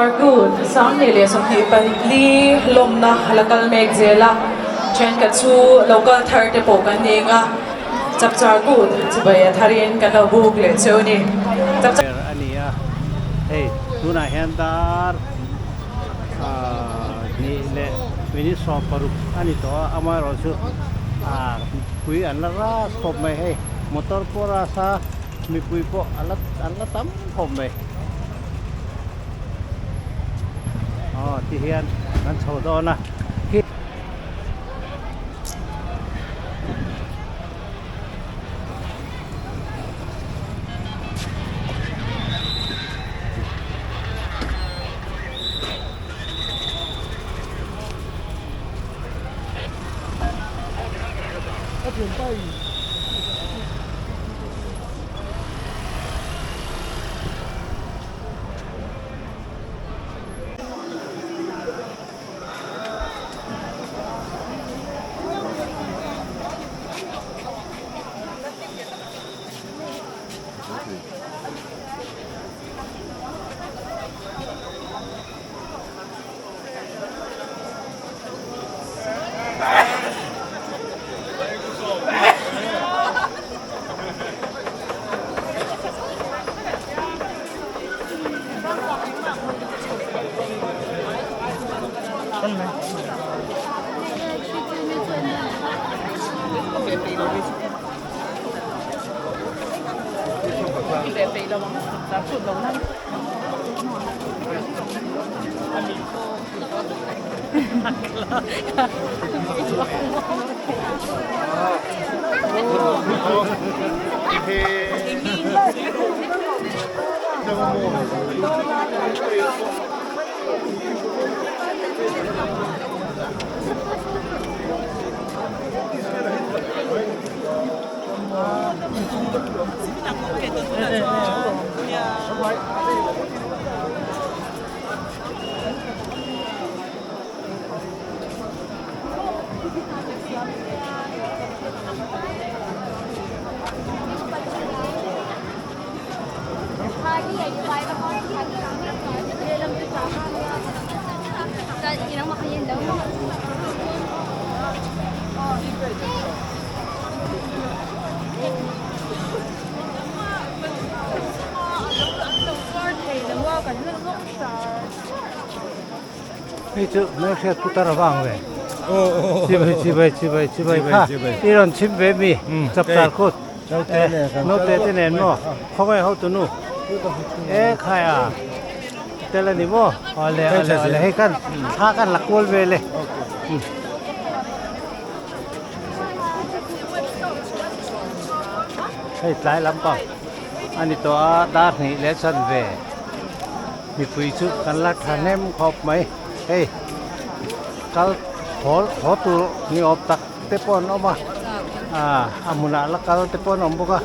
Chapchar Kut 2024 lawmna a la kal mek zel a, thenkhat chu lo kal thar te pawh kan ni ang a, Chapchar Kut chibai a tharin kan lo buk leh cheu a ni. Chapchar a ni a, hei tunah hian dar hnih leh minute 60 a ni tawh a, amaherawhchu mipui an la ras khawp mai hei motor pawh a ras a. Mipui pawh a la an la tam khawp mai. Aw ti hian kan chho dawn a. Hei chu hmelhriat putar a vang ve. Chibai chibai chibai chibai kha i rawn chhim ve mi chapchar kut naute te nen maw khawngaih ho tunu e khai a tel a ni maw awle awle awle hei khan thla khan la kual vel e. Hei tlai lampang a ni tawh a dar hnih leh chan ve. Mipui chu kan la thahnem khawp mai. Hei kal haw haw tur ni awm tak te pawh an awm a, ah a hmunah la kal te pawh an awm bawk a.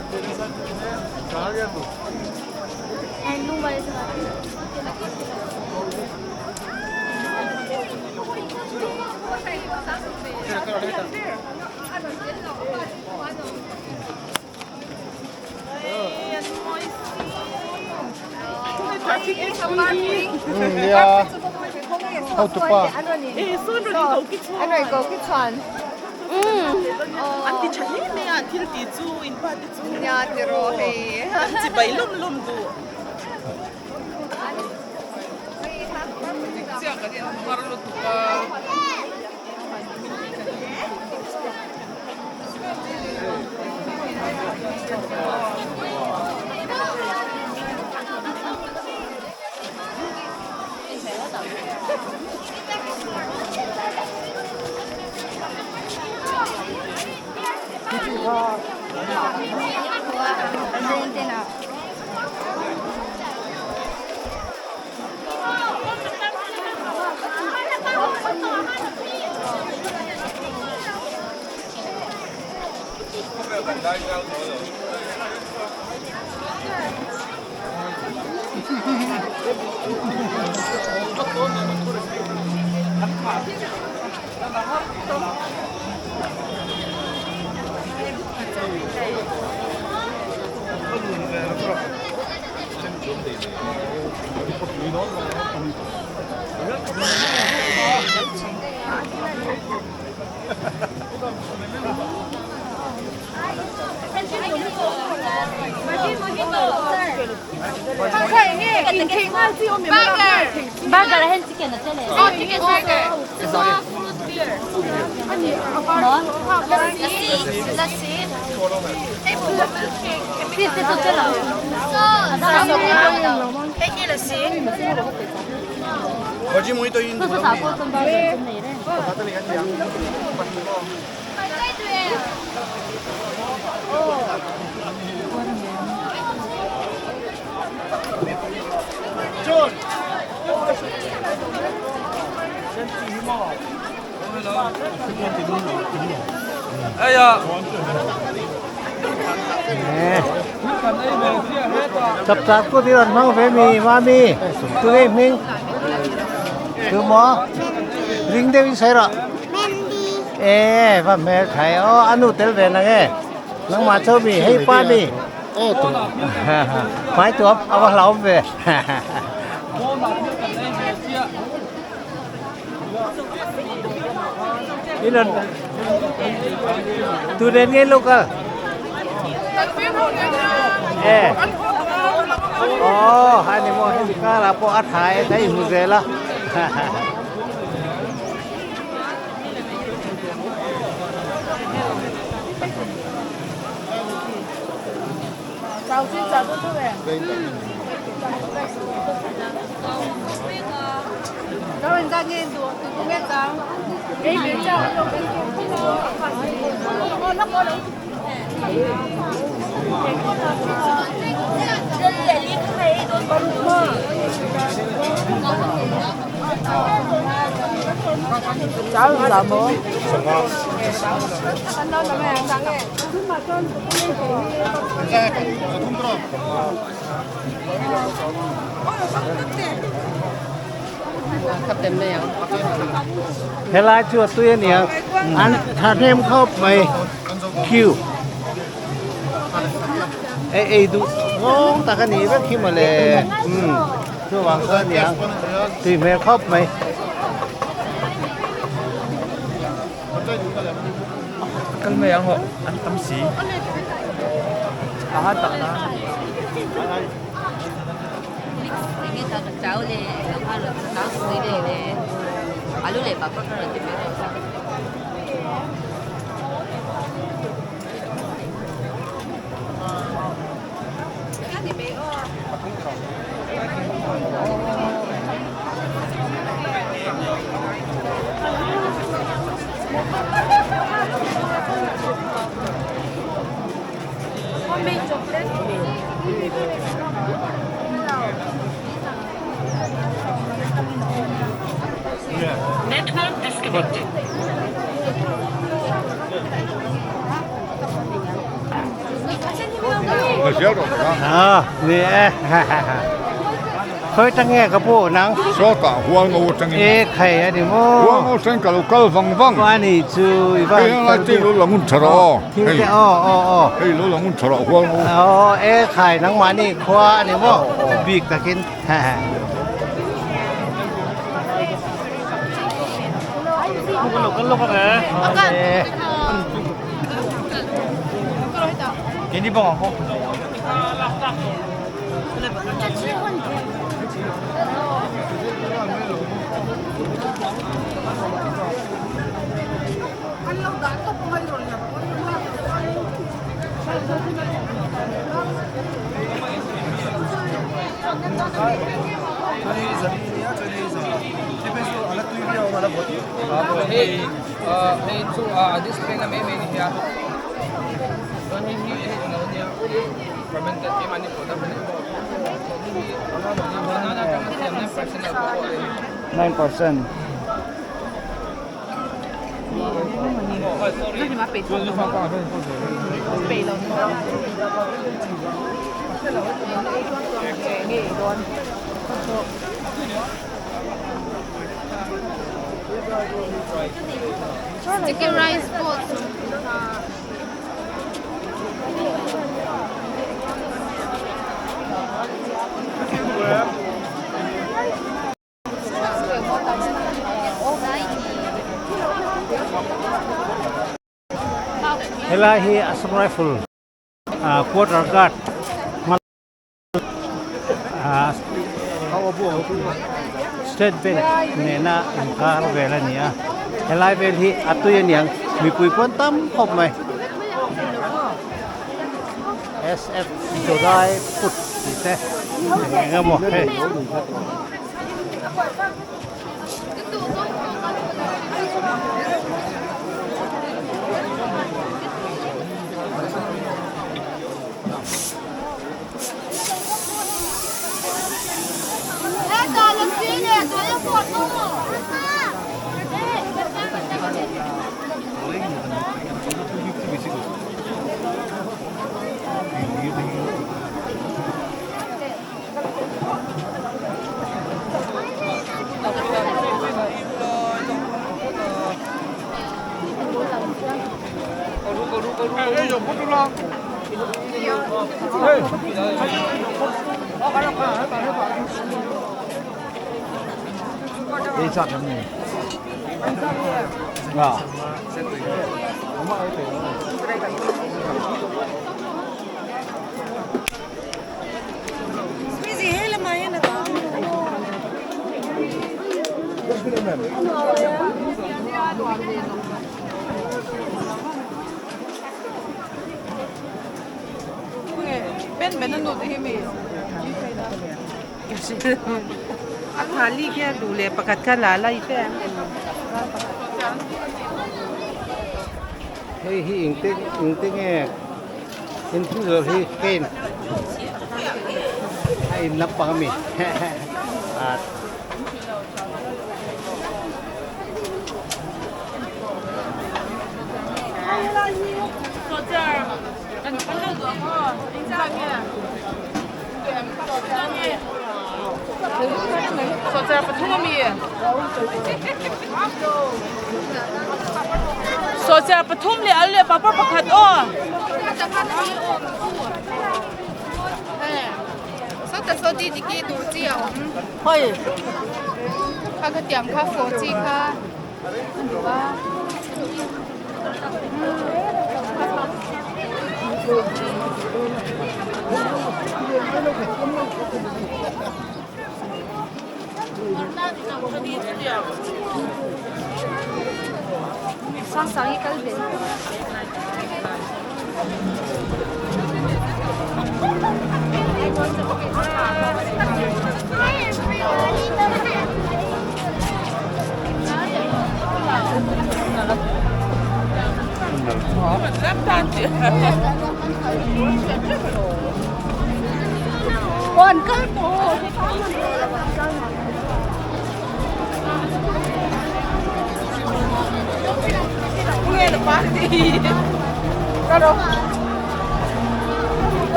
Chapchar kut i rawn hmang ve mi mami tunge hming tu maw ring deuh in sawi rawh e va hmel thai aw a nu tel ve nang e nangmah chu mi hei pa mi hmai tuam a va hlauhawm ve. Tu nen nge local? E. Oh, ani mo hemi kara pawh a tha e thei hmu zel a. Helai chu a tui a nia an thahnem khawp mai queue ei ei duh zawng tak a nih vek hi mawle umm chuvang chuan a nia tui hmel khawp mai. Kal mai ang aw an tam si a tak na. À, ni e. Khoi tang nge ka pu nang? Sawtah hualngo atangin. E khai ani maw? Hualngo atangin ka lo kal vang vang. Aw ani chu i van. Hei lai te lo lang un tha rawh aw. Thil te aw aw aw. Hei lo lang un tha rawh hualngo. Aw e khai nangmahni khua ani maw? Bik takin. 9%. Sticky rice balls. Helai hi Assam Rifle quarter guard. Ah State Bank nena inkar vel a ni a helai vel hi a tui a niang mipui pawh an tam khawp mai SF Dodai put tih te eng eng emaw hei. Hei hi engte engte nge in thil zawrh hi cane a in lampang ami ah.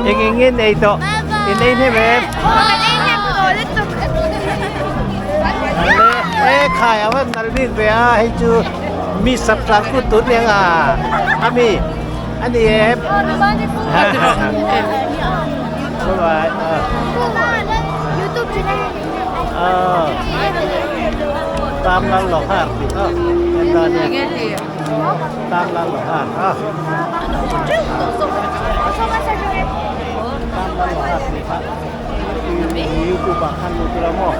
Eng eng nge nei tawh? In ei hnem em? E khai a van nal bik ve a hei chu mi sap tlang kut tut leng a ami ani em? Bye bye. Tam lal lo har ti kha en dan e. Tam lal lo har ha. Tam lal lo har ti kha. YouTube ah khan lut ila maw.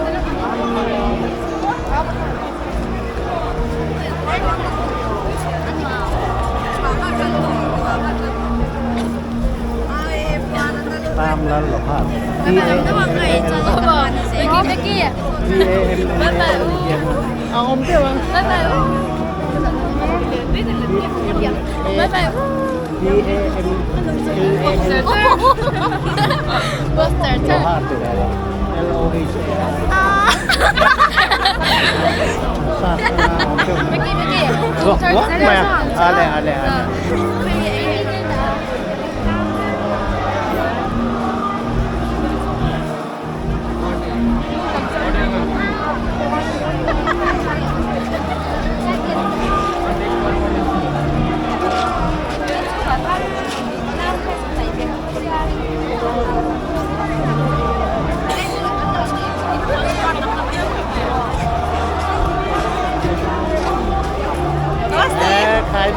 Tam lal lo har. T A M L A L T A M L A L A awm deuh ang. T A M L A L Lohar ti ve lo L O H A R Sa awm deuh Ruak ruak mai a ale ale ale.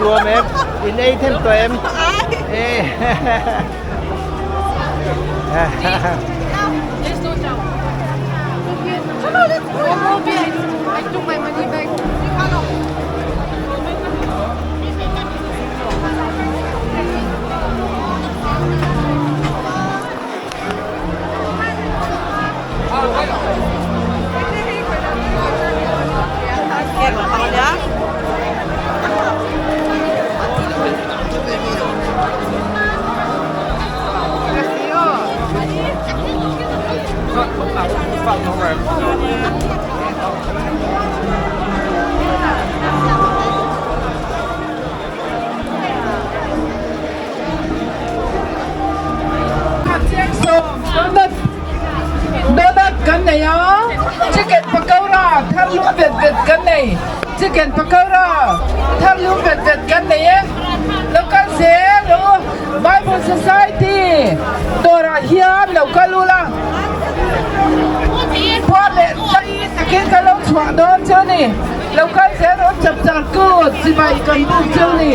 Nuam em? In ei them tawh em? Donut kan nei a, chicken pakora thar lum vet vet kan nei, chicken pakora thar lum vet vet kan nei e, lo kal zel u, Bible Society dawrah hian lo kal ula, khua leh tlai takin ka lo chhuah dawn chu a ni, lo kal zel rawh chapchar kut chibai kan buk chu a ni.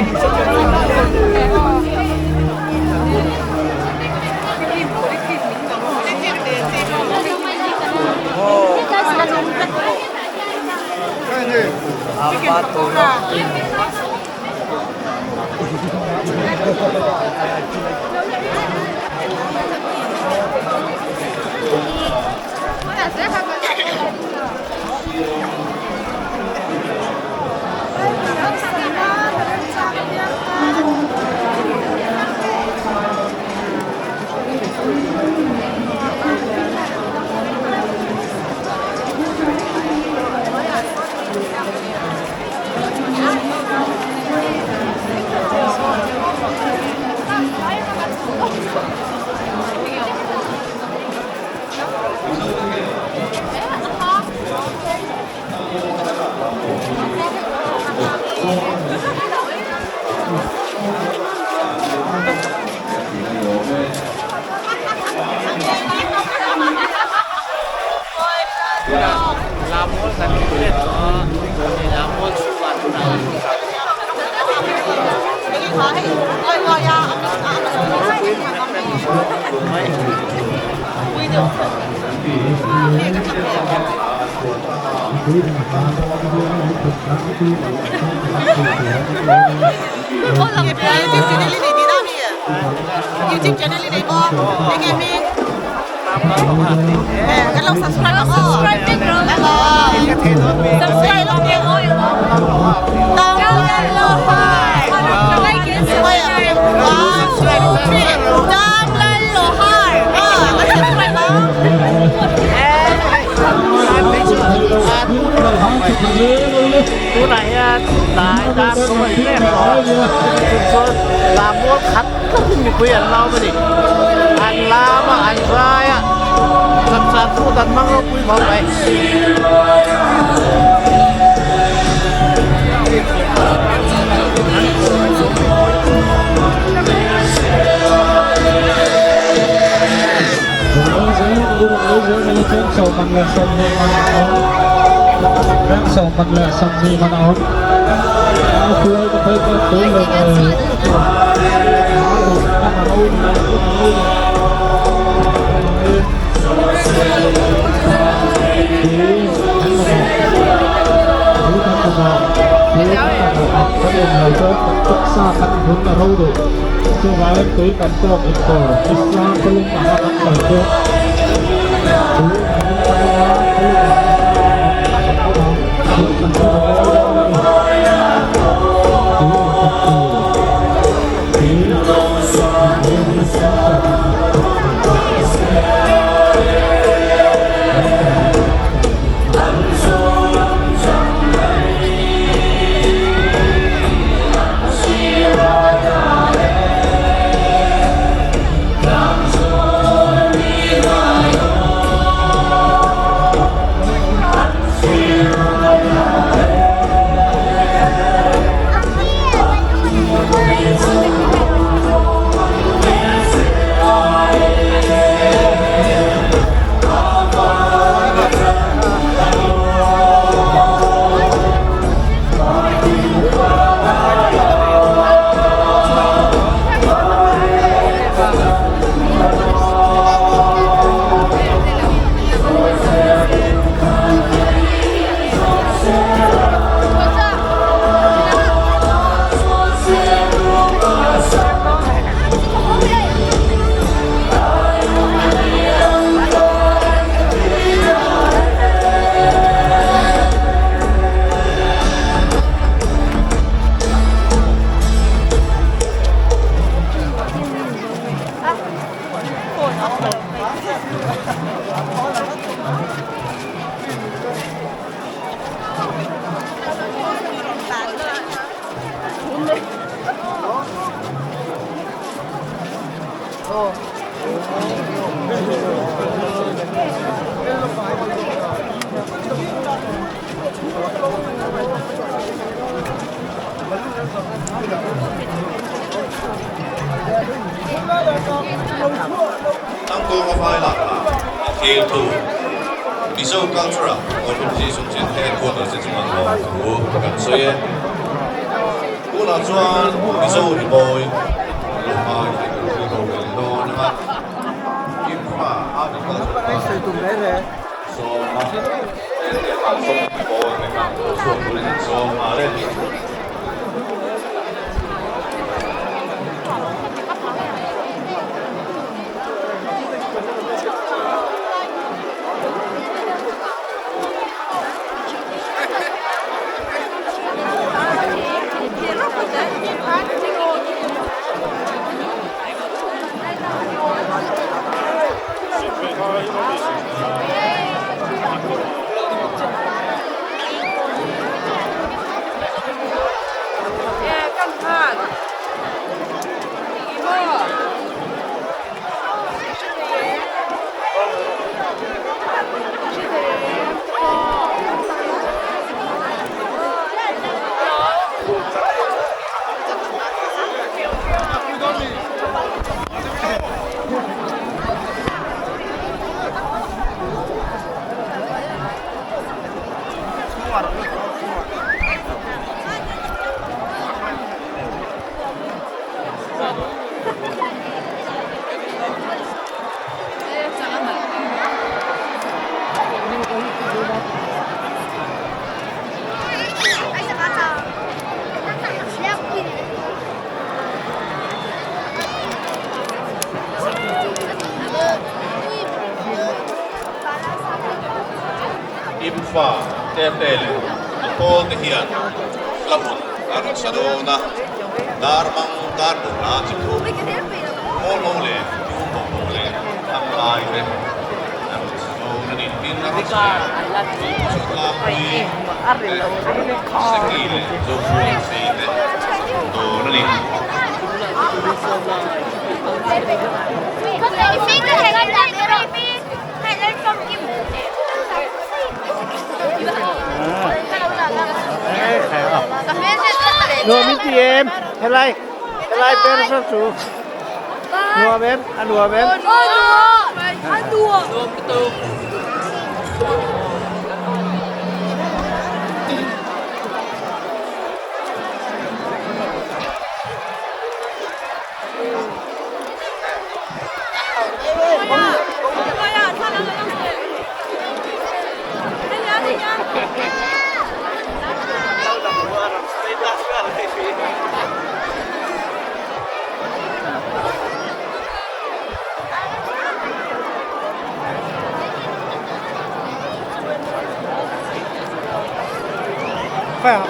Tunah hian tlai dar pawh a tlem tawh chung chuan lam mual khat tlatin mipui an lam a ni an lam a an zai a chapchar phut an hmang ropui khawp mai. aw. Tangkawnga vai lakah a khel thu. Mizo culture ah Organization chin headquarters te chungah lawm thu kan sawi e. Tunah chuan Mizo rimawi lawmai hi kan thil rorel dawn ang a. Infra Agriculture Department sawma lehkha sawm pawl te kha chhuak turin an sawm nghal e. Imfa Tete leh a pawl te hian hla hun a rawn sa dawn a, dar mang dar bu hla chi thum, Kawlho leh Tumbo leh Thanglai te a rawn sa dawn a ni. Tin, a rawn sa leh a, chu tlangpui te, Seki leh Zofuang sei te dawn a ni. Nuam in ti em? Helai helai ber sa chu. Nuam em? A nuam em? A nuam. Nuam lutuk. Phải không?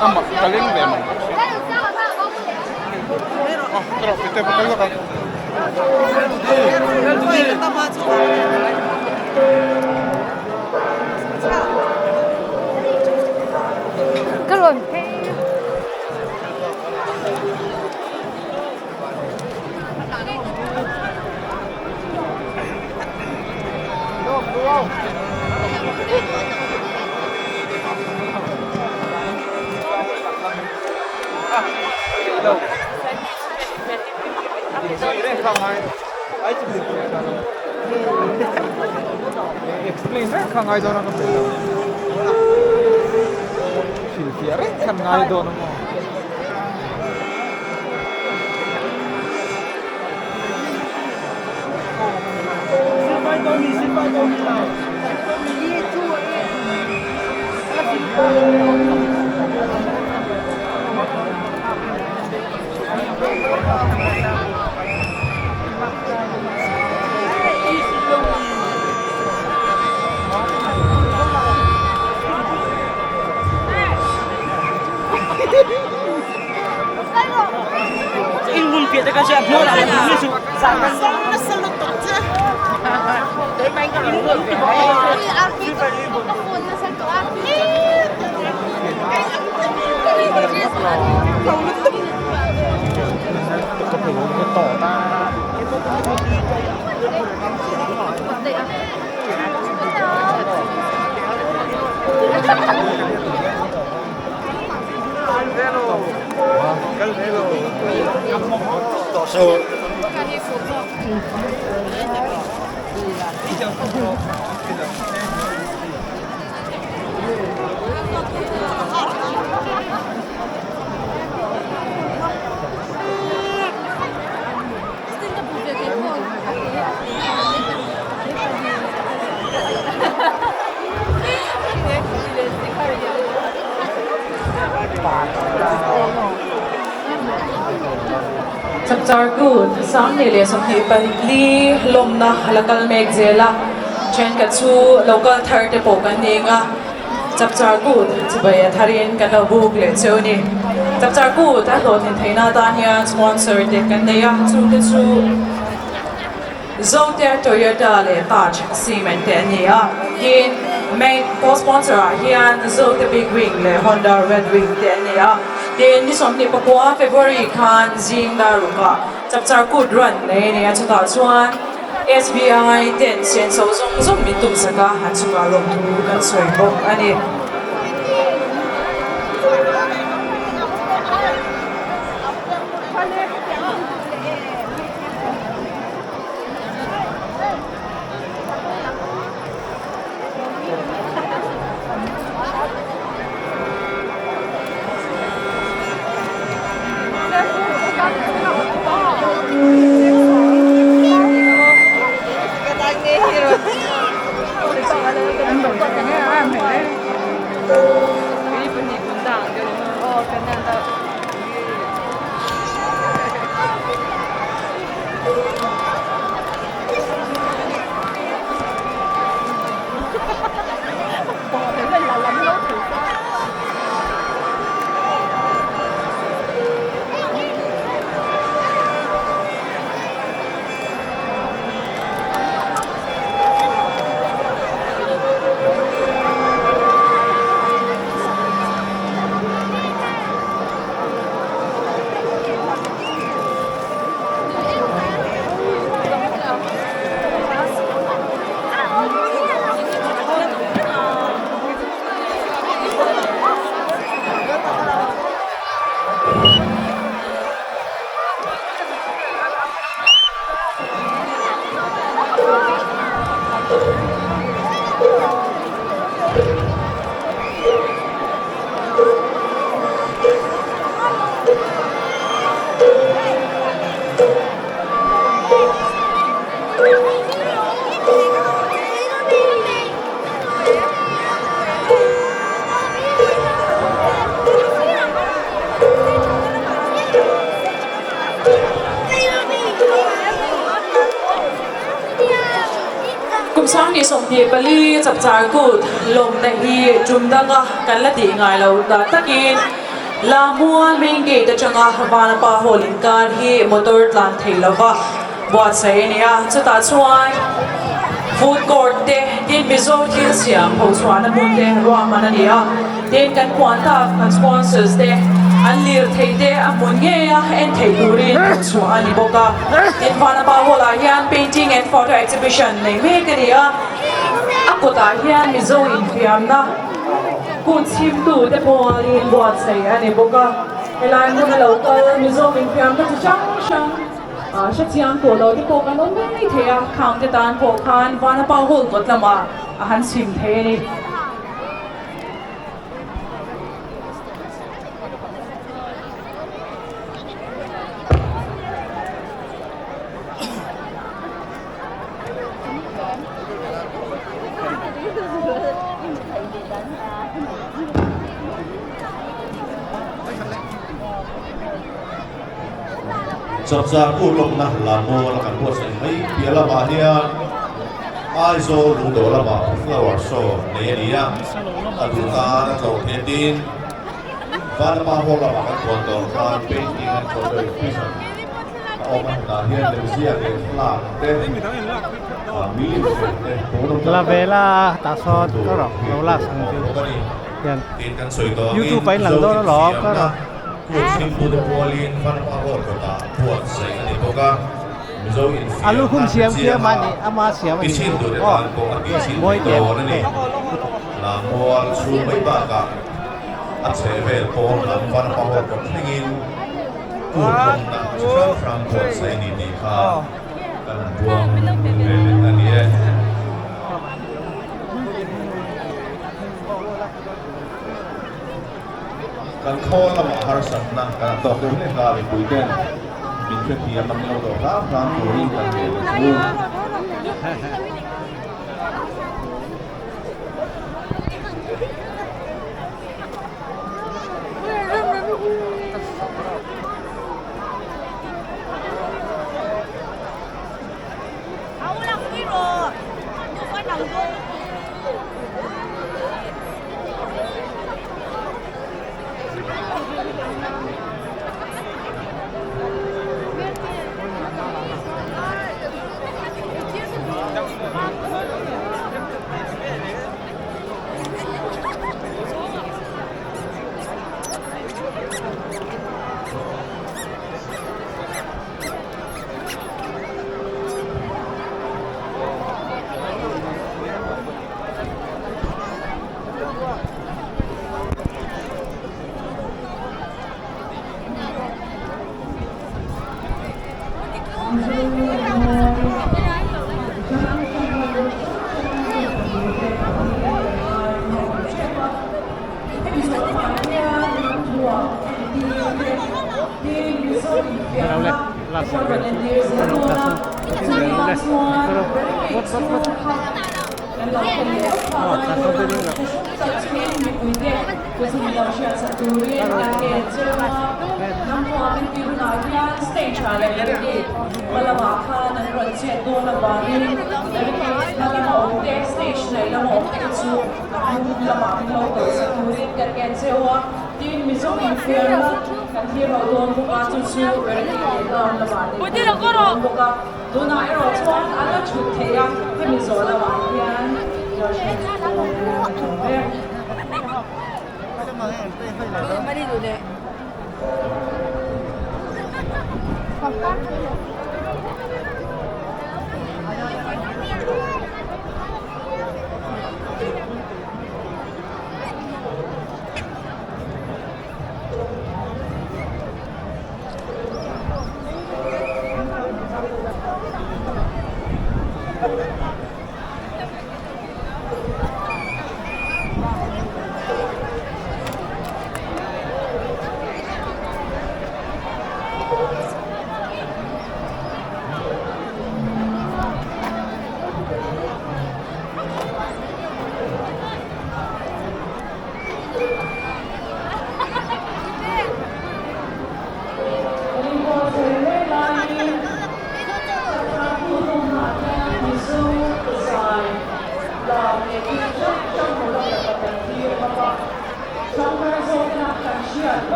A mak ka leng ve mai bawk si. Aw ka rawh pite pawh kal lawk ang. Ka rawn phei. Explain reng kha ngai dawn a ka hre lo. Hrilhfiah reng khan ngai dawn a maw. Chapchar Kut 2024 lawmna la kal mek zel a, thenkhat chu lo kal thar te pawh kan ni ang a, Chapchar Kut chibai a tharin kan lo buk leh cheu a ni. Chapchar Kut a hlawhtlin theihna atan hian sponsor te kan nei a, chungte chu Zote Toyota leh Taj Cement te an ni a, tin main co-sponsor ah hian Zote Big Wing leh Honda Red Wing te an ni a, tin ni 29 February khan zing darukah Chapchar Kut run nei a ni a, chutah chuan SBI ten senso zawng zawng min tumsak a, an chungah lawmthu kan sawi bawk a ni. Kum 2024 Chapchar Kut lawmna hi tum danga kan la tih ngai lo ta takin. Lammual main gate atanga Vanapa hall inkar hi motor tlan thei lova buatsaih a ni a, chutah chuan food court te tin Mizo thil siam ho chhuahna hmun te ruahman a ni a, tin kan puan tak kan sponsors te an lirthei te a hmun ngei a en theih turin hmuh chhuah a ni bawk a, tin Vanapa hall ah hian painting and photo exhibition nei mek a ni a, a kawtah hian Mizo infiamna. Kut chhimtu te pawhin buatsaih a ni bawk a, helai hmuna lo kal Mizo infiamna chi hrang hrang hrethiam tawh lo te pawh kan awm ngei thei a, khang te tan pawh khan Vanapa Hall kawt lamah a han chhim thei a ni. Chapchar kut lawmna Lammual kan buatsaih mai piah lamah hian Aizawl lungdawh lamah flower show nei a ni a, a duh tan a tlawh theih atin Vanapa Hall lamah kan puan tawh khan painting and photo exhibition A awm a hnenah hian lemziak leh thlalak te, milim lem te pawn awm tak La tak ve la tah sawn hmuh ka tur rawh lo lak sang a awm chu bawk a ni. hian Tin kan sawi tawh angin youtube ah in lang Mizo dawn alawm ka infiamna rawh. kut chhimtute pualin Vanapa Hall kawtah buatsaih a ni bawk a. Mizo A lukhum infiamna siam khi hrechianga ama nih ama siam a nih chu tichhintute aw tan pawh a tihchhin mawi thei teh dawn a ni. Lammual chhung mai bakah a chhehvel pawn lam Vanapa Hall kawt thlengin Kut lawmna chi hrang hrang buatsaih a ni tih kha kan han buang ve leh a ni e. Kan khawl lamah harsatna kan han tawk deuh hlek a, mipui ten min hrethiam ang lo dawh hram hram turin kan ngen a chu.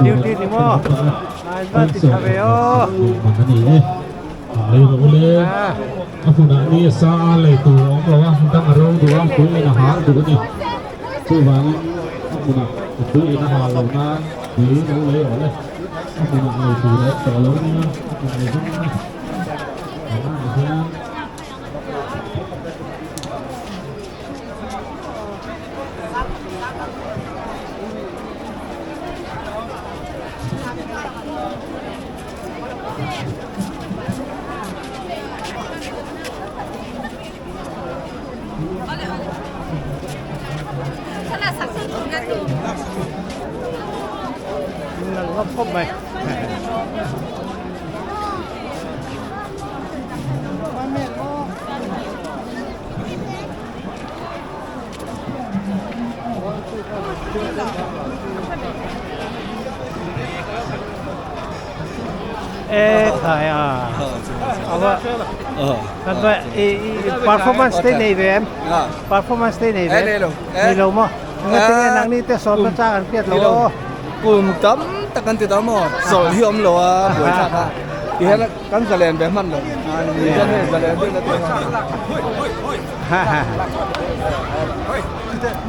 Duty ni maw? An va ti tha ve aw. A hunah ni a sa a lei tur a awm lo a, dang a ro duh a, tui in a hal duh a ni. Chuvangin a hmunah tui in a hal lo nan tui lo lei rawh le. A hmunah lei tur a awm tawh lo nia, a kum leh zawng a. Tunah hian. Nalh khawp mai. E khai a awa kan ba i performance te nei ve em performance te nei ve nei lo mo nga te nang ni te som na chang an piat lo kum tam tak kan ti ta mo sol hi om lo a buai thlak a ti hian kan zalen ve hman lo ni hian hei zalen deuh na te ha ha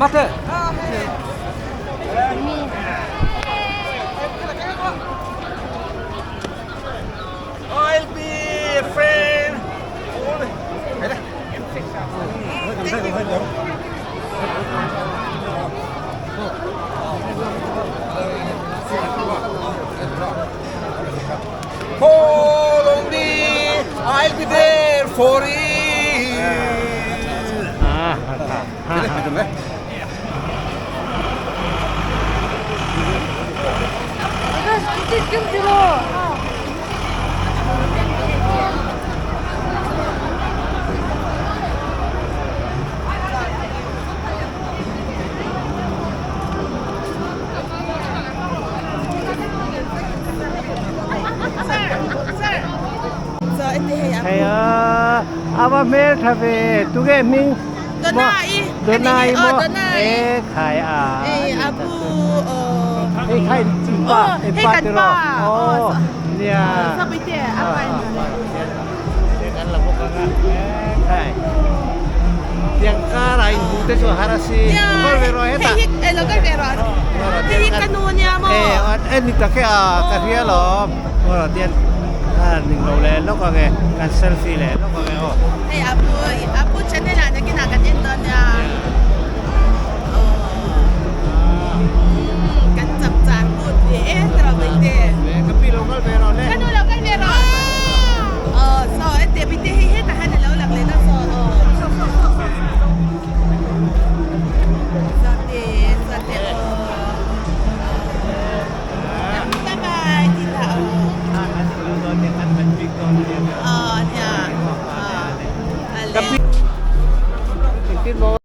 mate I'll be a friend. Follow me, I'll be there for you. ha ha ha Hei a ava hmel tha ve tunge hming Donai maw e khai a hei khai pa hei pa tiraw aw nia kan la bawk ang a e khai tiang karah in hmuh te chu a har a si kawr ve rawh hetah e ni tak e a ka hria alawm tian a ning lo leh lawk ang e kan selfie leh lawk ang e aw. Hei apu apu channel ah nakin ah kan en dawn nia aww kan chap char but ve e tiraw Bawihtê. Ka pi lo kal ve rawh le. Ka nu lo kal ve rawh aw saw ente Bawihtê hei hetah hian a lo lang leh na saw aw sawte sawte aw bye bye tih lah aw. Aw nia Ka pi engtin maw.